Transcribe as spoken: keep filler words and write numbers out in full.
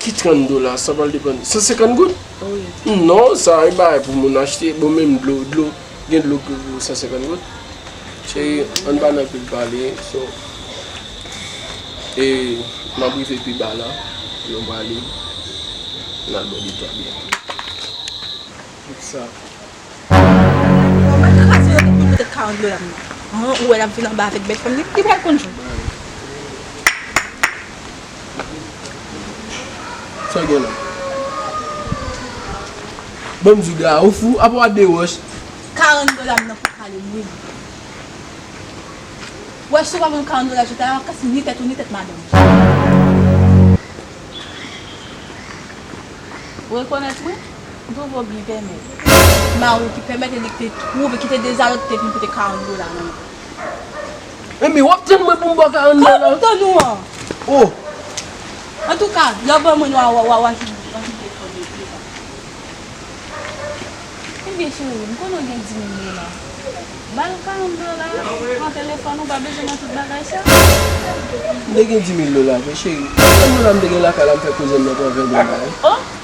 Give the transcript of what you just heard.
Ki trant dola, sa pral depann. San senkant goud? Wi. Non, sa e bagay pou moun achte. Bon, menm dlo, dlo, gen dlo ki pou san senkant goud. Cheri, ann pa nan pil pale, so, e, m ap rive pi ba la, nou prale, n al bò de twa byen. Tout sa. Mwen kraze yo pou poutèt karant dola m nan. An, ou wè l ap vin anba avèk bèl fanm li, li pral konn jou. Sa w gen la? Ban m di w, gra, ou fou, apa w ap de wòch? Karant dola m nan pou kale m, wi. Wè, si w pa ban m karant dola, jodi a, w ap kase ni tèt ou, ni tèt madanm ou. Ou rekonèt mwen? M twouve w byen pèmèt. Mari w ki pèmèt e li ki te twouve, ki te dezalòd, ki te vin pote karant dola nan men. Enben, w ap tann mwen pou m ba w karant dola? Kòman m tann ou an? Oh! Antouka, lè w ban mwen, w a, w a, w a, w a kite fò de pye sa. Ebyen, cheri, m konnen w gen dis mil dola. Ba l karant dola, pran telefòn ou, pa bezwen nan tout bagay sa. M te gen dis mil dola vre, cheri. Karant dola m te gen lakay la, m fè koze m nan pran ven dola, wi. Oh!